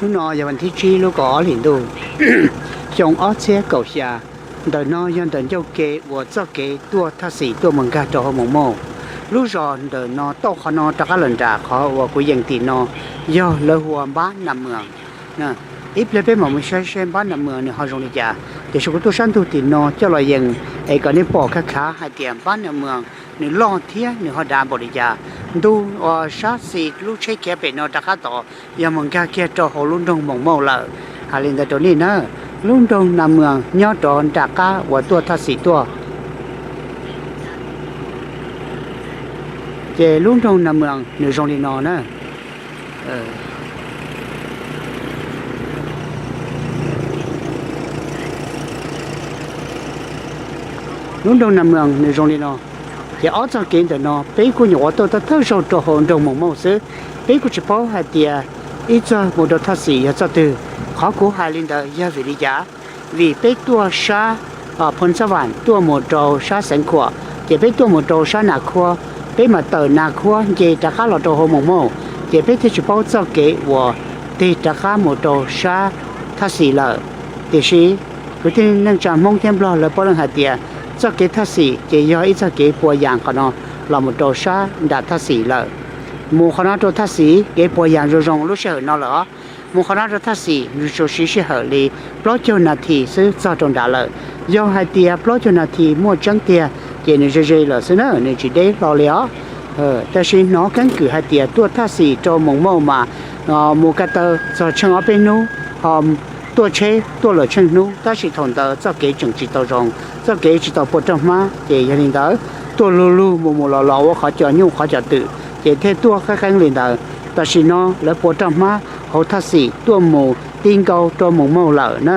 Hnub no yog vas thib tsib lub kaum ob hlis ntuj, xyoo ob txhiab kaum xya. Ntawm no yog ntawm ncauj ke uas txoj kev tuaj thaj xim tuaj mus nkag rau hauv Moos Mauj. Lub zos ntawm no tauj qhov no rov qab los nram qhov uas kuv yees tim no yog lawv hu ua Npab Nas Mwas. Ib pliag peb mam mus saib seb Npab Nas Mwas nws ho zoo li cas, tiam sis kuv tuaj sab ntug tim no coj los yees es kom nej pom khav khav hais tias Npab Nas Mwas nws loj thiab nws ho dav npaum li cas. Ntu uas sab xis lub tsheb khiav pem no rov qab tod yog mus nkag kiag rau hauv lub nroog Moos Mauj lawm. Hais li ntawd rau nej na, lub nroog Nas Mwas nyob rov nram qab uas tuaj thaj xim tuaj. Ces lub nroog Nas Mwas nws zoo li no na. Lub nroog Nas Mwas nws zoo li no. Ces ob txoj kev ntawm no peb kuj nyuam qhuav tuaj thawj zaug rau hauv nroog Moos Mauj xwb. Peb kuj tsis paub hais tias ib txog mus rau thaj xim yog txoj twg. Qhov kuv hais li ntawd yog vim li cas? Vim peb tuaj sab Phoo Xab Vam tuaj mus rau sab Xeev Khuam, ces peb tuaj mus rau sab Nas Khuab, peb mam tawm Nas Khuab nce rov qab los rau hauv Moos Mauj, ces peb thiaj tsis paub txoj kev uas tig rov qab mus rau sab thaj xim lawm. Tiam sis kwv tij neej tsa Hmoob thiab Nplog lawv paub leej hais tias txoj kev thaj xim ces yog ib txoj kev puas yas qhov no los mus rau sab nram thaj xim lawm. Mus qhov no rau thaj xim kev puas yas zoo zoo lub sij hawm no lawm os. Mus qhov no rau thaj xim nws tsuas siv sij hawm li plaub caug nas this xwb txog rau nrad lawm. Yog hais tias plaub caug nas this muaj tseeb tiag ces nws ze ze lawm xwb na, nws tsis deb hlo li os. Tab sis hnov keeb kwm hais tias tuaj thaj xim rau Moos Mauj mas mus ko taw txog tsheej ob peb hnub, ho tuaj tsheb tuaj lawm tsheej hnub, tab sis thaum ntawd txoj kev tseem tsis tau zoo, txoj kev tsis tau puas roj hmab, ces yog li ntawd tuaj lug lug mus mus los los ua qhov cos nyuj qhov cos twm, ces thiaj tuaj qeeb qeeb li ntawd. Tam sim no lawv puas roj hmab hauv thaj xim tuaj mus ti nkaus rau Moos Mauj lawm na.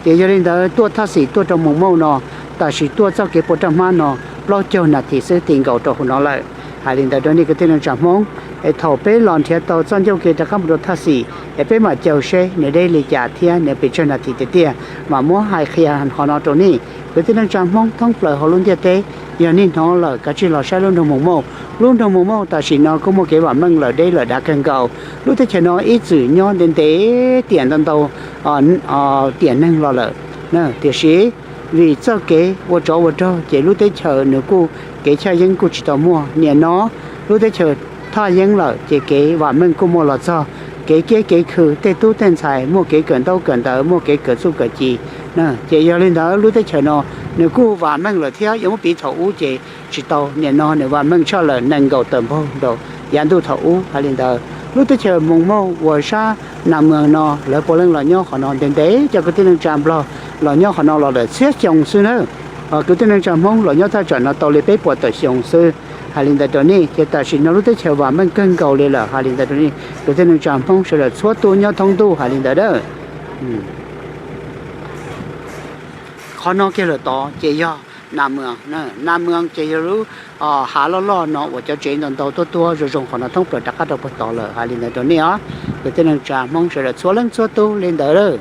Ces yog li ntawd tuaj thaj xim tuaj rau Moos Mauj no, tam sim tuaj txoj kev puas roj hmab no plaub caug nas this xwb ti nkaus rau hauv no lawm. Hais li ntawd rau nej kwv tij neej tsa Hmoob, es thaum peb los nrhiav tau txoj ncauj ke rov qab mus rau thaj xim, es peb mam caw seb nws deb li cas thiab nws pes tsawg nas this tiag tiag, mam muab hais qhia qhov no rau nej. Kwv tij neej tsa Hmoob thoob plaws hauv lub ntiaj teb, yog nej hnov lawm kav tsij los saib lub nroog Moos Mauj. Lub nroog Moos Mauj tam sim no kuj muaj kev vam meej lawm deb lawm dav kawg nkaus. Lub teb chaws no ib txwm nyob ntev ntev tiam ntau ntau tiam neeg los lawm, tiam sis vim txoj kev ua tsov ua rog ces lub teb chaws nws kuj kev chaj yeeb kuj tsis tau muaj. Niam no lub teb chaws thaj yeeb lawm ces kev vam meej kuj muaj los txog, kev kiab kev khw, tej tub tej ntxhais muaj kev kawm ntaub kawm ntawv, muaj kev kawm txuj kawm ci. Ces yog li ntawd lub teb chaws no nws kuj vam meej lawm thiab, yuav muab piv thaum ub ces tsis tau. Niam no nws vam meej tshaj lawm nees nkaum tawm npaug rau yav ntuj thaum ub. Hais li ntawd lub teb chaws Moos Mauj uas sab Nas Mwas no lawv puav leej los nyob qhov no ntev ntev, cov kwv tij neej tsa Nplog los nyob qhov no los lawm txhiab xyoo xwb na. Kwv tij neej tsa Hmoob los nyob thaj tsam no tau li peb puas tawm xyoo xwb. Hais li ntawd rau nej ces tam sim no lub teb chaws vam meej kawg nkaus li lawm. Hais li ntawd rau nej kwv tij neej tsa Hmoob sawv daws txhua tus nyob thoob ntuj. Hais li ntawd a. Qhov no kiag lawm tod ces yog Nas Mwas, Nas Mwas ces yog lub hav loj loj no uas cov tsev ntau ntau tuab tuab zoo zoo qhov no thoob plaws rov qab rau puag tod lawm. Hais li ntawd rau nej os, kwv tij neej tsa Hmoob sawv daws txhua leej txhua tus li ntawd lawm.